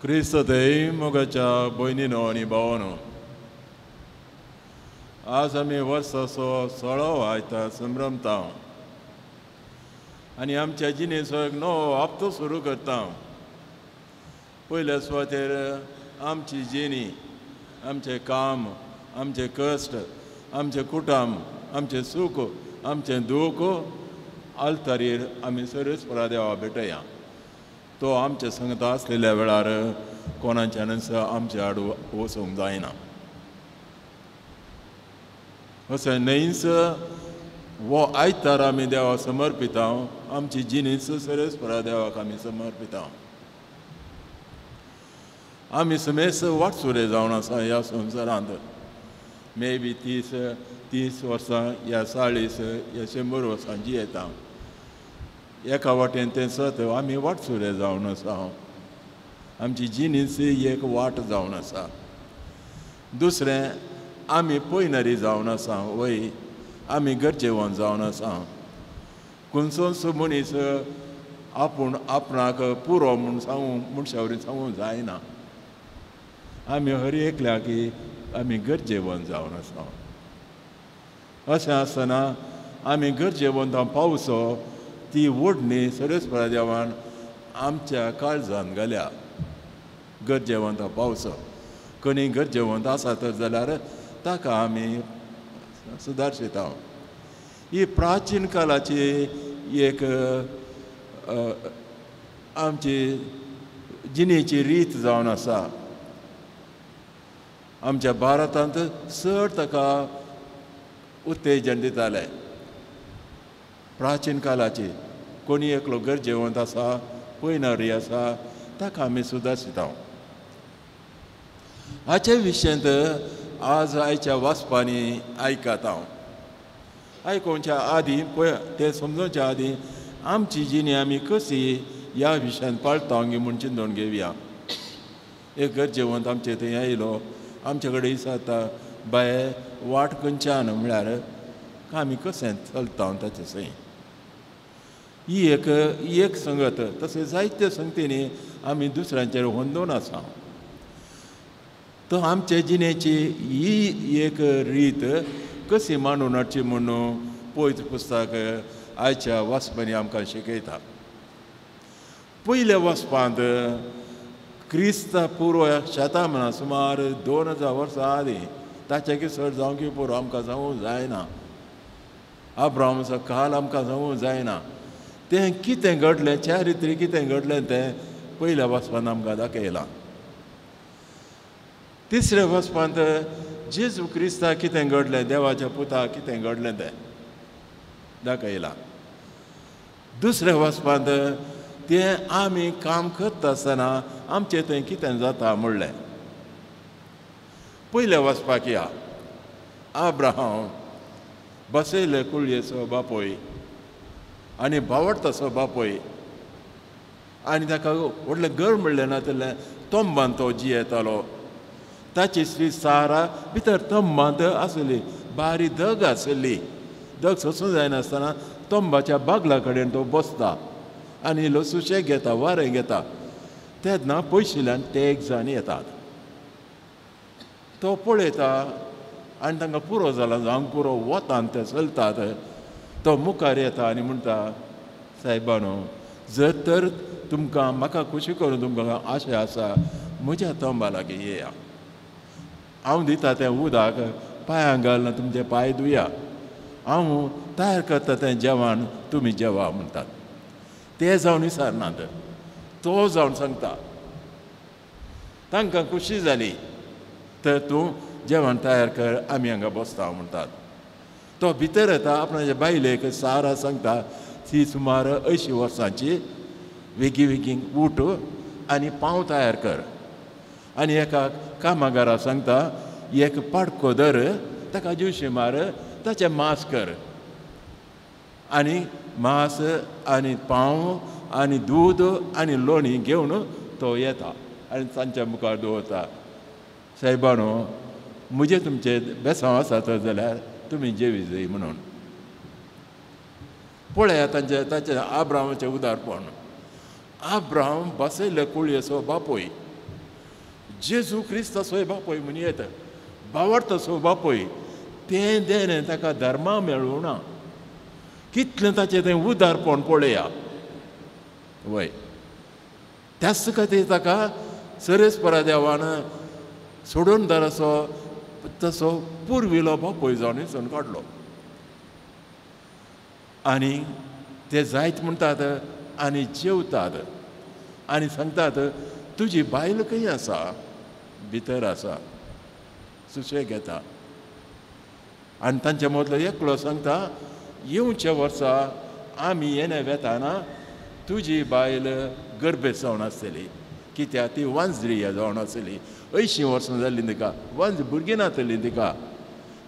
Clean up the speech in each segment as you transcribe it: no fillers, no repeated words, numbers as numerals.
क्रिस्त थंय मोगाच्या भयणीनो आनी भावानो, आज आमी वर्साचो सोळो आयतार संभ्रमता आनी आमच्या जिणेचो एक नवो हप्तो सुरू करता. पयल्या सुवातेर आमची जिणी, आमचें काम, आमचें कश्ट, आमचें कुटुंब, आमचें सूख, आमचें दूख आल्तारीर आमी सर्वेस्परा देवा भेटया. तो आमच्या संगता आसलेल्या वेळार कोणाच्यानच आमच्या आड वचूंक जायना. अशें न्हयच, हो आयतार आमी देवाक समर्पिता, आमची जिणेच सर्वेस्परा देवाक आमी समर्पिता. आमी समेस्त वाटसुरे जावन आसा ह्या संवसारांत. मे बी 30 वर्सां या 40 या 100 वर्सां जियेता. एका वाटेन तें सत, आमी वाटसुरे जावन आसा. आमची जिणेच एक वाट जावन आसा. दुसरें, आमी पयनरी जावन आसा, वय आमी गरजेवन जावन आसा. खंयचोच मनीस आपूण आपणाक पुरो म्हूण सांगूं मनशा वरी सांगूंक जायना. आमी हर एकल्याक आमी गरजेवन जावन आसा. अशें आसतना आमी गरजेवंत पावसो ती ओडणी सर्वेस्परा देवान आमच्या काळजान घाल्या. गरजेवंत पावसो कोणी गरजेवंत आसा तर जाल्यार ताका आमी सुदारशिता. ही प्राचीन काळाची एक आमची जिणेची रीत जावन आसा. आमच्या भारतांत चड ताका उत्तेजन दिताले. प्राचीन काळाची कोणी एकलो गरजेवंत आसा, पयनारी आसा, ताका आमी सुदारशिता. हाचे विशयांत आज आयच्या वाचपांनी आयकत हांव. आयकोवच्या आदीं पळय, तें समजोवच्या आदीं आमची जिणी आमी कशी ह्या विशयांत पाळटा म्हूण चिंतून घेवया. एक गरजेवंत आमचे थंय आयलो, आमचे कडेन विचारता, बाये वाट खंयच्यान, म्हळ्यार आमी कशें चलता ताचे सय. ही एक संगत. तशें जायत्या संगतींनी आमी दुसऱ्यांचेर होंदोवन आसा. तो आमचे जिणेची ही एक रीत कशी मांडून हाडची म्हणून पवित्र पुस्तक आयच्या वाचपांनी आमकां शिकयता. पयल्या वाचपांत क्रिस्ता पूर्व शतमाना सुमार 2000 वर्सां आदीं, ताचे चड जावंक पुरो आमकां सांगूंक जायना. अब्राहमाचो काल आमकां सांगूंक जायना. तें कितें घडलें, चारित्र्य कितें घडलें तें पयल्या वाचपांत आमकां दाखयलां. तिसऱ्या वाचपांत जेजू क्रिस्ताक कितें घडलें, देवाच्या पुताक कितें घडलें तें दाखयलां. दुसऱ्या वाचपांत तें आमी काम करता आसतना आमचें थंय कितें जाता म्हणलें. पयल्या वाचपाक या, अब्राहम बसयले कुळयेचो बापूय आनी भावडताचो बापूय, आनी ताका व्हडलें घर म्हणलें नासलें, तंबान तो जियेतालो. ताची स्त्री सारा भितर तंबांत आसली, बारी दग आसली. दग सोसूं जायनासतना तंबाच्या बागला कडेन तो बसता आनी इल्लो सुशेग घेता, वारें घेता. तेन्ना पयशिल्ल्यान ते एक जाण येतात. तो पळयता आनी तांकां पुरो जाला, जावंक पुरो, वतान ते चलतात. तो मुखार येता आनी म्हणटा, सायबानो, जर तर तुमकां म्हाका खुशी करून तुमकां आशा आसा, म्हज्या तंबा लागीं येया, हांव दिता तें उदक पांयांक घालून तुमचे पांय धुया, हांव तयार करता तें जेवण तुमी जेवा म्हणटात. ते जावन विचारनात, तो जावन सांगता. तांकां खुशी जाली तर तूं जेवण तयार कर, आमी हांगा बसता म्हणटात. तो भितर येता, आपणाच्या बायलेक सारा सांगता, ती सुमार 80 वर्सांची, वेगीं वेगीं उठ आनी पांव तयार कर. आनी एका कामागारा सांगता, एक पाडको धर, ताका ज्युशी मार, ताचें मांस कर, आनी मांस आनी पांव आनी दूद आनी लोणी घेवन तो येता आनी तांच्या मुखार दवरता. सायबानो, म्हजें तुमचें बेसांव आसा तर जाल्यार तुमी जेवी जाय म्हणून. पळया तांचे ताचें आब्रामाचें उदारपण. आब्राम बसयल्ले कुळयेचो बापूय. जेजू क्रिस्ताचोय बापूय म्हूण येता, बावडताचो बापूय, तें देणें ताका धर्मा मेळूं ना. कितलें ताचें तें उदारपण पळया. वय, त्याच खातीर ताका सरेस्परा देवान सोडूनदाराचो तसो पुर्विलो बापूय जावन विचून काडलो. आनी ते जायत म्हणटात आनी जेवतात आनी सांगतात, तुजी बायल खंय आसा? भितर आसा, सुशेग घेता. आनी तांचे मदलो एकलो सांगता, येवच्या वर्सा आमी येणे वेताना तुजी बायल गर्भेस्त जावन आसतली, कित्याक ती वांजरी जावन आसली, 80 वर्सां जाल्लीं तिका, वांज भुरगीं नासली तिका,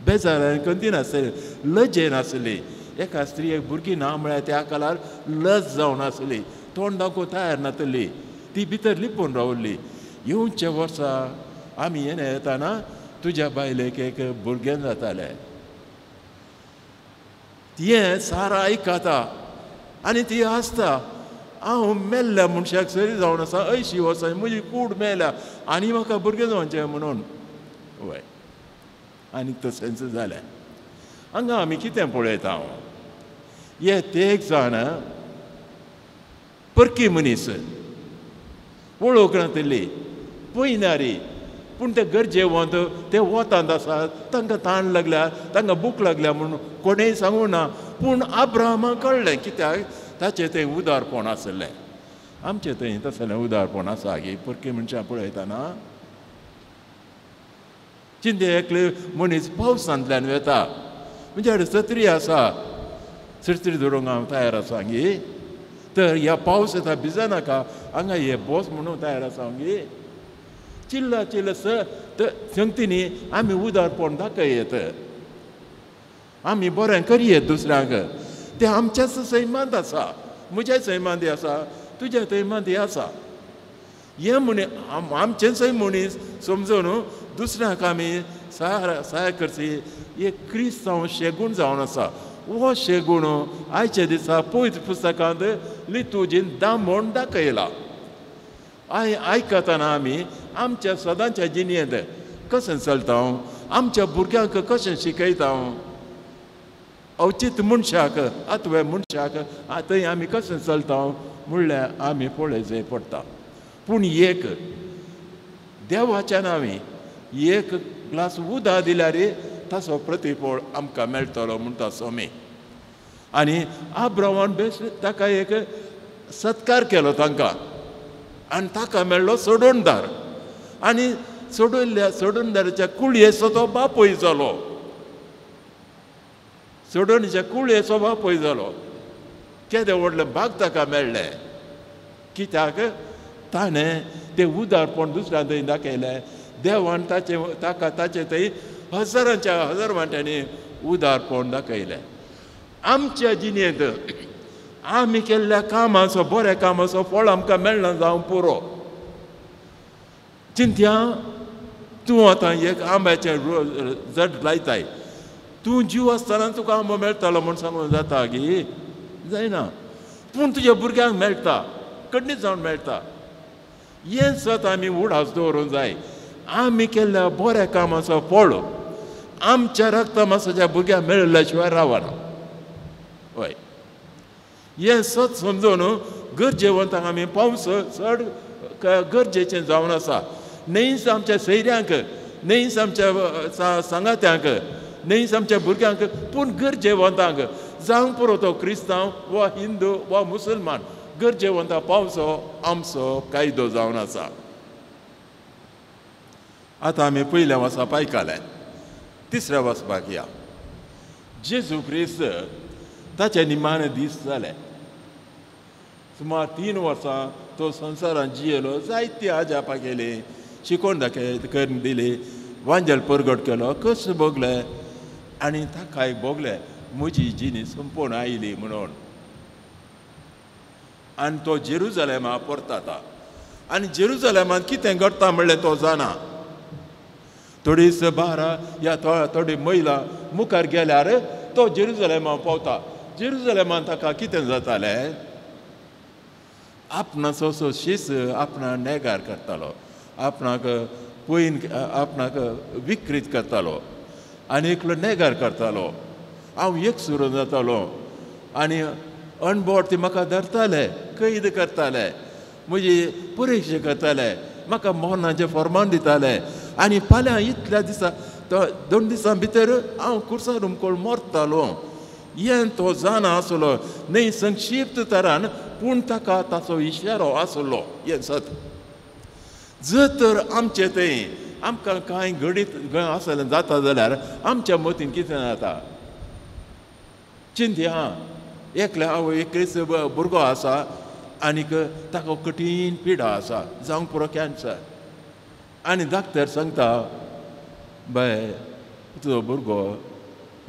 बेजार आनी कंती नासली, लजेन आसली. एका स्त्रियेक भुरगीं ना म्हळ्यार त्या काळार लज जावन आसली, तोंड दाखोवंक तयार नासली, ती भितर लिपून रावली. येवच्या वर्सा आमी येणे येताना तुज्या बायलेक एक भुरगें जातालें. तियें सारा आयकता आनी ती आसता, हांव मेल्ल्या मनशाक सरी जावन आसा, 80 वर्सां म्हजी कूड मेल्या आनी म्हाका भुरगें जावचें म्हणून. वय, आनी तशेंच जालें. हांगा आमी कितें पळयता? हे ते जाण परकी मनीस, वळख नासली, पयनारी, पूण ते गरजेवंत, ते वतांत आसात, तांकां ताण लागल्या, तांकां भूक लागल्या म्हणून कोणेंय सांगूं ना, पूण अब्राहमाक कळ्ळें, कित्याक ताचें तें उदारपण आसलें. आमचें थंय तसलें उदारपण आसा की परकी मनशां पळयतना चिंते एकले मनीस पावसांतल्यान वेता, म्हणजे कडेन सत्री आसा, सत्री धरूंक हांव तयार आसा गे, तर ह्या पावस येता भिजनाका, हांगा हे बोस म्हणून तयार आसा गे. चिल्ला चिल्ला संगतीनी आमी उदारपण दाखयत, आमी बरें करयेत दुसऱ्यांक. तें आमच्याच सैमांत आसा, म्हज्या सैमांत आसा, तुज्या सैमांत आसा. हें म्हण आमचें सैम मनीस समजून दुसऱ्यांक आमी सहाय करची. एक क्रिस्तांव शेगूण जावन आसा. हो शेगूण आयच्या दिसा पवित्र पुस्तकांत लितुजीन दामोण दाखयला. आयकतना आमी आमच्या सदांच्या जिणेंत कशें चलता, आमच्या भुरग्यांक कशें शिकयता, अवचीत मनशाक आतवे मनशाक थंय आमी कशें चलता म्हणल्यार आमी पळय पडटा. पूण एक देवाच्या नांवी एक ग्लास उदक दिल्यार ताचो प्रतिफळ आमकां मेळटलो म्हणटा स्वामी. आनी आब्रामान बेस ताका एक सत्कार केलो तांकां, आनी ताका मेळ्ळो सोडणदार, आनी सोडयल्ल्या सोडणदाराच्या कुळयेचो तो बापूय जालो. सोडणीच्या कुळयेचो बापूय जालो. केदें व्हडलें भाग ताका मेळ्ळें, कित्याक ताणें तें उदारपण दुसऱ्या थंय दाखयलें. देवान ताचें ताका ताचें थंय हजारांच्या हजार वांट्यांनी उदारपण दाखयलें. आमच्या जिणेंत आमी केल्ल्या कामाचो बऱ्या कामाचो फळ आमकां मेळना जावं पुरो. चिंत्या तूं आतां एक आंब्याचें जड लायताय, तूं जीव आसतना तुका आंबो मेळटलो म्हूण सांगूंक जाता गी? जायना. पूण तुज्या भुरग्यांक मेळटा, कडनीच जावन मेळटा. हें सत आमी उडास दवरूंक जाय. आमी केल्ल्या बऱ्या कामाचो फळ आमच्या रक्ता मासाच्या भुरग्यांक मेळिल्ल्या शिवाय रावना. हय, हें सत समजून गरजेवंतांक आमी पावस चड गरजेचें जावन आसा. न्हयच आमच्या सैऱ्यांक, न्हयच आमच्या सांगात्यांक, न्हयच आमच्या भुरग्यांक, पूण गरजेवंतांक जावंक पुरो तो क्रिस्तांव वा हिंदू वा मुसलमान, गरजेवंता पावसो आमचो कायदो जावन आसा. आतां आमी पयल्या वाचप आयकलें, तिसऱ्या वाचपाक या. जेजू क्रिस्त ताचे निमाणे दीस जाले. सुमार 3 वर्सां तो संवसारांत जियेलो, जायती आजापां केली, शिकोवन दाखय करून दिली, वांजेल परगट केलो, कश्ट भोगले आनी ताकाय भोगले म्हजी जिणी संपोवन आयली म्हणून. आनी तो जेरुजलेमा परतता आनी जेरुजलेमांत कितें घडटा म्हणलें तो जाणा. थोडीच 12 या थोडी महिला मुखार गेल्यार तो जेरुजलेमा पावता. जेरुजलेमान ताका कितें जातालें? आपणाचो असो शीस आपणा नेगार करतालो, आपणाक पयन आपणाक विक्रीत करतालो आनी एकलो नेगार करतालो. हांव एक सुरू जातालो आनी अणबोट ती म्हाका धरताले, कैद करताले, म्हजी परिक्षा करताले, म्हाका मरणाचें फॉर्मान दिताले. आनी फाल्यां इतल्या दिसा तो 2 दिसां भितर हांव कुर्सार हुमकोळ मरतालो. हें तो जाणा आसलो न्हय संक्षिप्त तरान, पूण ताका ताचो इशारो आसलो. हें सत. जर तर आमचें थंय आमकां कांय घडीत आसलें जाता जाल्यार आमच्या मतीन कितें जाता चिंती. हां, एकल्या आवय एकलीच भुरगो आसा आनीक ताका कठीण पिडा आसा, जावंक पुरो कॅन्सर, आनी डॉक्टर सांगता बाय तुजो भुरगो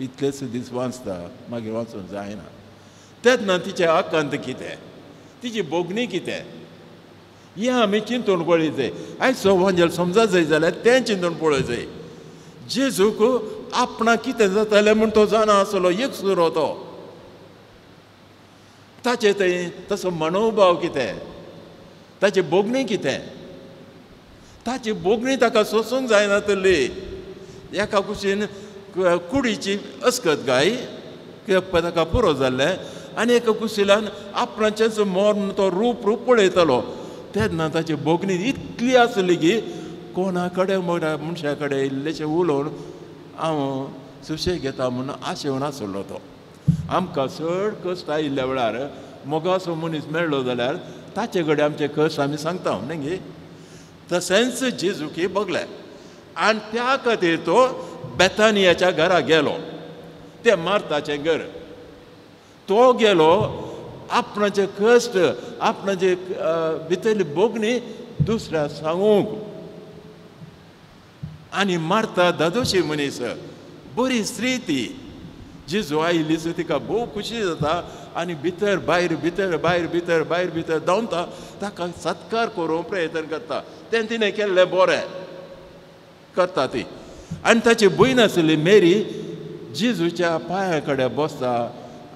इतलेच दीस वाचता, मागीर वाचूंक जायना. तेन्ना तिचें आकांत कितें, तिची भोगणी कितें, हें आमी चिंतून पळय जाय. आयज वांजेल समजा जाय जाल्यार तें चिंतून पळय जाय. जेजूक आपणाक कितें जातालें म्हूण तो जाणा आसलो, एक सुरो तो. ताचें थंय तसो मनोभाव कितें, ताची भोगणी कितें, ताची भोगणी ताका सोसूंक जायनातली. एका कुशीन कुडीची अस्कत गाय ताका पुरो जाल्लें आनी एका कुशिलान आपणाचेंच मर्ण तो रूप रूप पळयतालो. तेन्ना ताची भोगणी इतली आसली की कोणा कडेन मनशा कडेन इल्लेशें उलोवन हांव सुशेग घेता म्हूण आशेवन आसलो तो. आमकां चड कश्ट आयिल्ल्या वेळार मोगाचो मनीस मेळ्ळो जाल्यार ताचे कडेन आमचे कश्ट आमी सांगता न्ही गे. तशेंच जेजूकी भोगलें आनी त्या खातीर तो बेतानियाच्या घरा गेलो, तें मार्ताचें घर. तो गेलो आपणाचे कश्ट, आपणाचे भितरली भोगणी दुसऱ्या सांगूंक. आनी मार्ता दादोशी मनीस, बरी स्त्री ती. जेजू आयिल्लीच तिका भोव खुशी जाता आनी भितर भायर भितर भायर भितर भायर भितर धांवता, ताका सत्कार करूंक प्रयत्न करता. तें तिणें केल्लें बरें करता ती. आनी ताची भयण आसली मेरी, जेजूच्या पांया कडेन बसता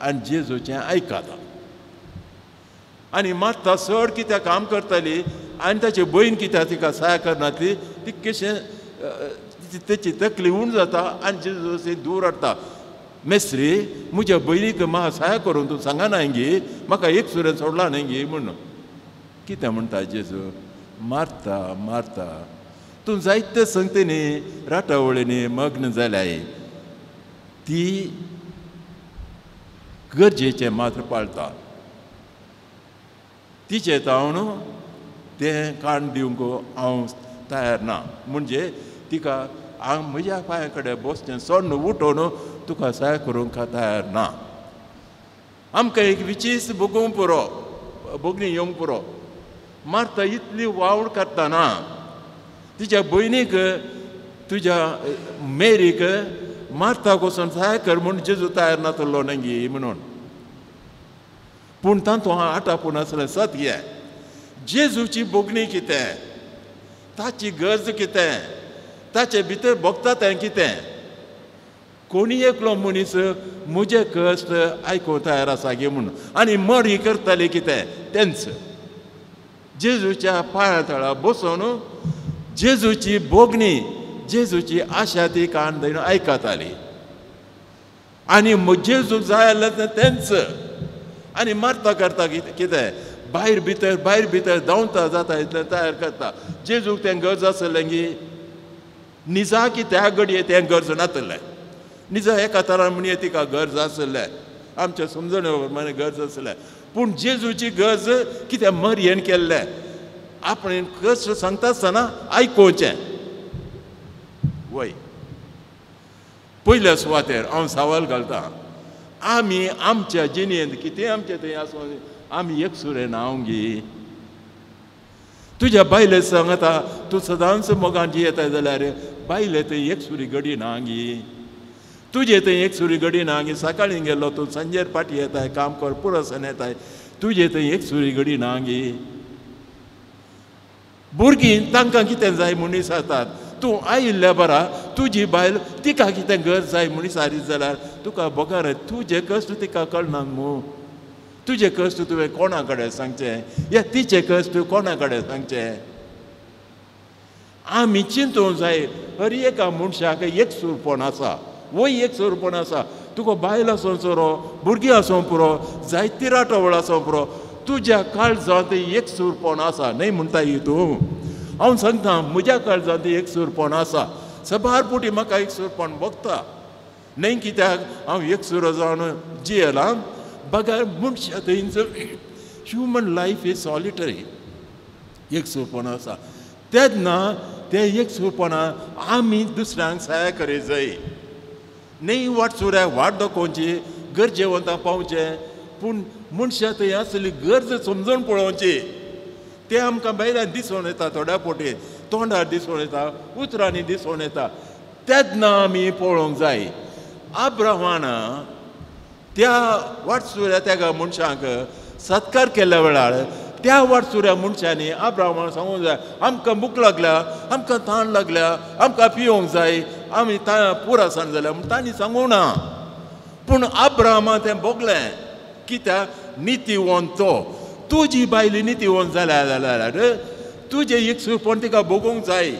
आनी जेजूचें आयकता. आनी मार्ता चड कित्याक काम करताली आनी ताची भयण कित्याक तिका सहाय करनासली, ती कशें तेची तकली उण जाता आनी जेजू दूर हाडटा. मेस्त्री म्हज्या भयणीक म्हाका सहाय करून तूं सांगना गी, म्हाका एक सुरेन सोडला न्ही गी म्हूण. कितें म्हणटा जेजू, मार्ता मार्ता तूं जायते संगतींनी राटावळींनी मग्न जाल्याय, ती गरजेचें मात्र पाळटा, तिचें तावन तें काण दिवंक हांव तयार ना. म्हणजे तिका हांव म्हज्या पांया कडेन बसचें सोडून उठोवन तुका सहाय करूंक तयार ना. आमकां एक विचीस भोगूंक पुरो, भोगणी येवंक पुरो. मार्ता इतली वावड करतना तिच्या भयणीक, तुज्या मेरीक मार्ताक वचून सहाय कर म्हूण जेजू तयार नातलो न्ही म्हणून. पूण तातूंत आटापून आसलें सत हें, जेजूची भोगणी कितें, ताची गरज कितें, ताचे भितर भोगता तें कितें. कोणी एकलो मनीस म्हजे कश्ट आयकूंक तयार आसा गे म्हूण. आनी मरी करताली कितें तेंच, जेजूच्या पांया तळा बसोवन जेजूची भोगणी, जेजूची आशा ती कान धरून आयकताली. आनी जेजू जाय जाल्यार तेंच. आनी मार्ता करता कितें, भायर भितर भायर भितर धांवता जाता इतलें तयार करता. जेजूक तें गरज आसलें गी निजा की त्या घडये तें गरज नातलें. निजा एका तरान म्हणये तिका गरज आसलें, आमच्या समजणे प्रमाणे गरज आसलें. पूण जेजूची गरज कितें मरयेन केल्लें, आपणें कश्ट सांगता आसतना आयकुचें. वय पयल्या सुवातेर हांव सवाल घालता, आमी आमच्या जिणेंत कितें आमचें थंय आसूं आमी एकसुरे ना गी. तुज्या बायले सांगता तूं सदांच मोगान जियेता जाल्यार बायले थंय एकसुरी घडी ना गी, तुजे थंय एकसुरी घडी ना गी. सकाळीं गेलो तूं सांजेर पाटी येताय, काम कर पुरसन येताय, तुजे थंय एकसुरी घडी ना गी. भुरगीं तांकां कितें जाय म्हूण विचारतात, तूं आयिल्ल्या बरा तुजी बायल तिका कितें गरज जाय म्हूण विचारीत जाल्यार तुका बगर तुजे कश्ट तिका कळना मू. तुजे कश्ट तुवें कोणा कडेन सांगचें, या तिचे कश्ट कोणा कडेन सांगचें. आमी चिंतूंक जाय हर एका मनशाक एकसूरपण आसा, वय एकसूरपण आसा. तुका बायल आसूं चोरो, भुरगीं आसूं पुरो, जायती राटवळ आसूं पुरो, तुज्या काळजांत एकसूरपण आसा. न्हय म्हणटा तूं? हांव सांगता म्हज्या काळजांत एकसूरपण आसा. सबार पुटी म्हाका एकसूरपण भोगता. न्हय कित्याक हांव एकसुरो जावन जियेलां, बगर मनशा थंयच ह्युमन लायफ is solitary, एकसूरपण आसा. तेन्ना ते एकसूरपणा आमी दुसऱ्यांक सहाय करी जाय. न्हय वाटसुऱ्याक वाट दाखोवची, गरजेवंतां पावचें, पूण मनशां थंय आसली गरज समजून पळोवची. तें आमकां भायल्यान दिसून येता, थोड्या पोटी तोंडार दिसून येता, उतरांनी दिसून येता. तेन्ना आमी पळोवंक जाय. अब्राहमान त्या वाटसुऱ्या त्या मनशांक सत्कार केल्ल्या वेळार त्या वाटसुऱ्या मनशांनी अब्राहमान सांगूंक जाय, आमकां भूक लागल्या, आमकां ताण लागल्या, आमकां पिवंक जाय, आमी पुरासान जाल्या म्हूण तांणी सांगूंक ना. पूण अब्राहमान तें भोगलें. कित्याक? नितीवंत तो. तुजी बायली नितीवंत जाल्या जाल्यार तुजें एकसूरपण तिका भोगूंक जाय.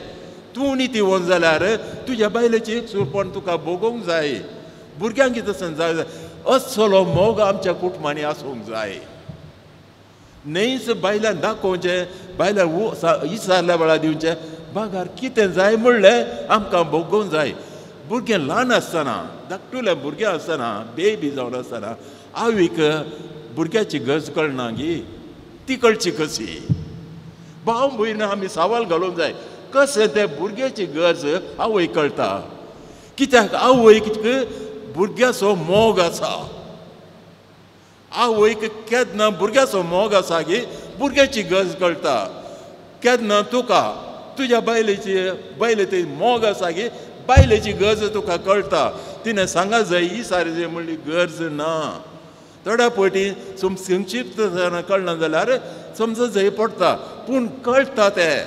तूं नितीवंत जाल्यार तुज्या बायलेचें एकसूरपण तुका भोगूंक जाय. भुरग्यांक तशें जाय. असलो मोग आमच्या कुटुंबांनी आसूंक जाय. न्हयच बायलांक दाखोवचें, बायलांक विचारल्या वेळार दिवचें, बागार कितें जाय म्हणलें आमकां भोगूंक जाय. भुरगें ल्हान आसतना, धाकटुलें भुरगें आसतना, बेबी जावन आसतना आवयक भुरग्याची गरज कळना गी, ती कळची कशी? भाव भयण आमी सवाल घालूंक जाय, कशें तें भुरग्याची गरज आवय कळटा. कित्याक आवयक भुरग्याचो मोग आसा. आवयक केन्ना भुरग्याचो मोग आसा की भुरग्याची गरज कळटा. केन्ना तुका तुज्या बायलेची बायले मोग आसा की बायलेची गरज तुका कळटा. तिणें सांगा जाय ही सारी जाय म्हणली गरज ना. थोड्या पयलीं संक्षिप्त कळना जाल्यार समज जाय पडटा, पूण कळटा तें.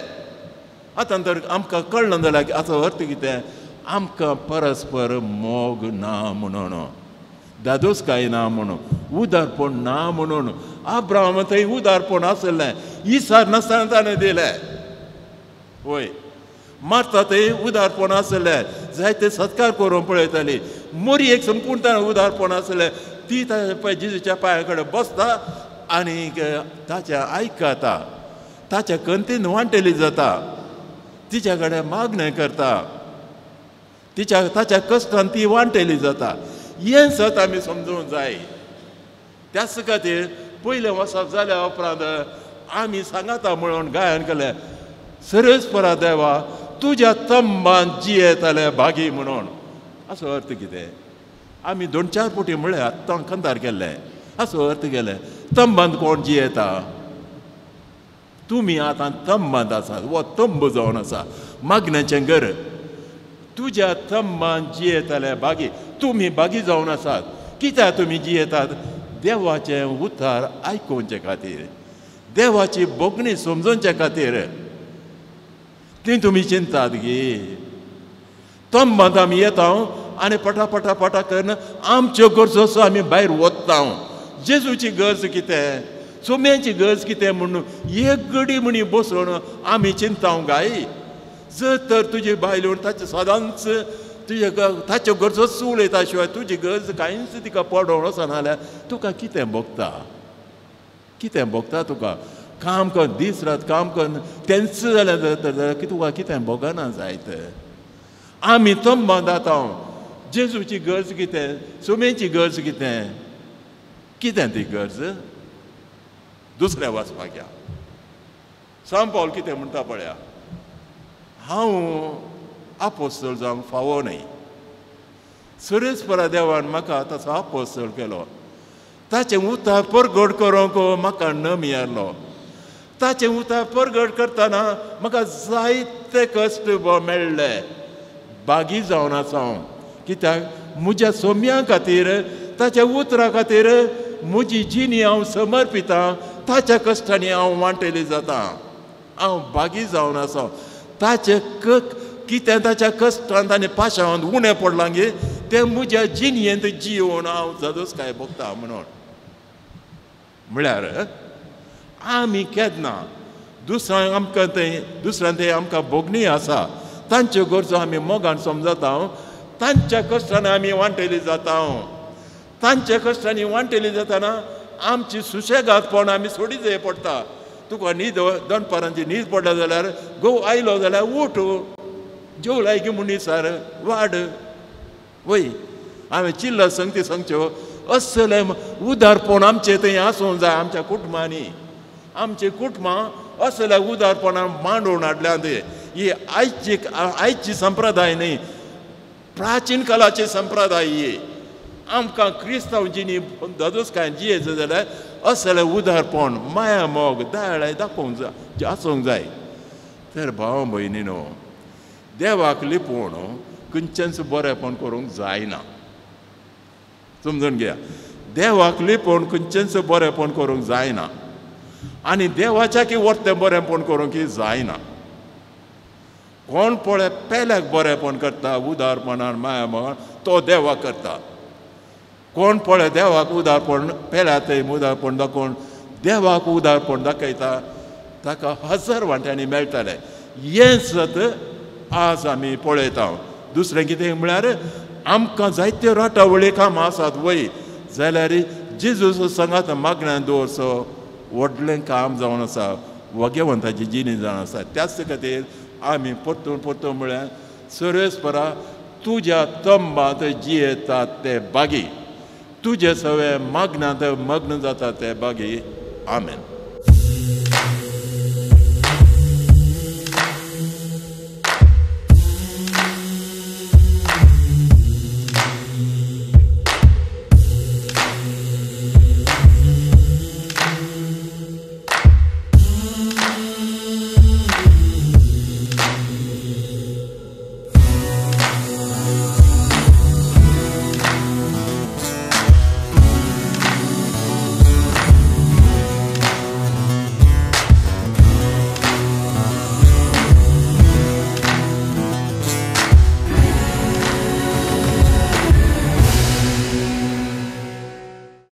आतां तर आमकां कळना जाल्यार हाचो अर्थ कितें? आमकां परस्पर मोग ना म्हणून, दादोस काय ना म्हणून, उदारपण ना म्हणून. अब्राहम थंय उदारपण आसलें, इसार नासतना ताणें दिलें. वय मारता थंय उदारपण आसलें, जायते सत्कार करून पळयताली. मोरयेक संपूर्ण ताणें उदारपण आसलें. ती ताच्या जेजूच्या पांया कडेन बसता आनी ताच्या आयकता, ताच्या कंतीन वांटेली जाता, तिच्या कडेन मागणें करता, तिच्या ताच्या कश्टान ती वांटेली जाता. हें सत आमी समजूंक जाय. त्याच खातीर पयलें वसप जाल्या उपरांत आमी सांगाता म्हणून गायन केलें, सरस्परा देवा तुज्या तंबान जियेताले भागी म्हणून. असो अर्थ कितें? आमी दोन चार पुटी म्हळ्यार आत्तां कंतार केल्लें. असो अर्थ केलें, तंबांत कोण जियेता? तुमी आतां तंबांत आसात, हो तंब जावन आसा मागण्याचें घर. तुज्या तंबान जियेताले भागी, तुमी भागी जावन आसात. कित्याक तुमी जियेतात? देवाचें उतार आयकुचे खातीर, देवाची भोगणी समजोवचे खातीर. ती तुमी चिंतात गी. तंबांत आमी येता आनी पटा पटा पटा करून आमच्यो गरजो आमी भायर वता. जेजूची गरज कितें, चोम्यांची गरज कितें म्हणून एक गडी म्हणी बसून आमी चिंता गाय. जर तर तुजी बायल येवन ताचे सदांच तुजे ताच्यो गरजोच उलयता शिवाय तुजी गरज कांयच तिका पडोवन वचना जाल्यार तुका कितें भोगता? कितें भोगता तुका? काम कर, दीस रात काम कर, तेंच जाल्यार जाल्यार तुका कितें भोगना जायत. आमी तंबां जाता. जेजूची गरज कितें, सुमेची गरज कितें? कितें ती गरज? दुसऱ्या वाचपाक या. सांव पावल कितें म्हणटा पळया, हांव आपोस्तल जावंक फावो न्हय, सरस्परा देवान म्हाका ताचो आपोस्तल केलो. ताचें उतार परगट करूंक म्हाका न मेळ्ळो. ताचें उतार परगट करतना म्हाका जायते कश्ट मेळ्ळे. बागी जावन आसा हांव. कित्याक? म्हज्या सोम्या खातीर, ताच्या उतरा खातीर म्हजी जिणी हांव समर्पितां. ताच्या कश्टांनी हांव वांटेली जाता. हांव बागी जावन आसा. ताचे कितें ताच्या कश्टांत आनी पाशांत उणें पडलां गे तें म्हज्या जिणयेंत जियोवन हांव जादोस काय भोगता म्हणून. म्हळ्यार आमी केन्ना दुसऱ्यांक आमकां थंय दुसऱ्यां थंय आमकां भोगणी आसा, तांच्यो गरजो आमी मोगान समजता, तांच्या कश्टांनी आमी वांटेली जाता. तांच्या कश्टांनी वांटेली जाताना आमची सुशेगादपण आमी सोडी जाय पडटा. तुका न्हीद दनपारांची न्हीद पडला जाल्यार घोव आयलो जाल्यार उठ, जेवलाय की म्हूण सार वाड वय. हांवें चिल्ल संगती सांगच्यो असलें उदारपण आमचें थंय आसूंक जाय. आमच्या कुटुंबांनी आमचीं कुटुंबां असल्या उदारपणान मांडून हाडल्यांत. ही आयची आयची संप्रदाय न्ही, प्राचीन काळाची संप्रदाय ही. आमकां क्रिस्तांव जिणी दादोसकाय जियेचो जाल्यार असलें उदारपण, माया, मोग, दयाळाय दाखोवंक जाय, आसूंक जाय. तर भाव भयणीनो, देवाक लिपोवन खंयचेंच बरेंपण करूंक जायना. समजून घेया, देवाक लिपोवन खंयचेंच बरेंपण करूंक जायना आनी देवाच्या की वर्तें बरेंपण करूंक जायना. कोण पळय पेल्याक बरेंपण करता उदारपणान माया मोगान तो देवाक करता. कोण पळय देवाक उदारपण पेल्या थंय उदारपण दाखोवन देवाक उदारपण दाखयता ताका हजार वांट्यांनी मेळटालें. हें सत आज आमी पळयता. दुसरें कितें म्हळ्यार आमकां जायत्यो राटावळी कामां आसात वय, जाल्यार जेजूस सांगात मागण्यान दवरचो व्हडलें काम जावन आसा, वगेवंताची जिणी जावन आसा. त्याच खातीर आमी परतून परतून म्हळ्यार सर्वेस्परा तुज्या तंबांत जियेतात ते बागी, तुजे सगळे मागण्यांत मग्न जाता ते बागी. आमेन.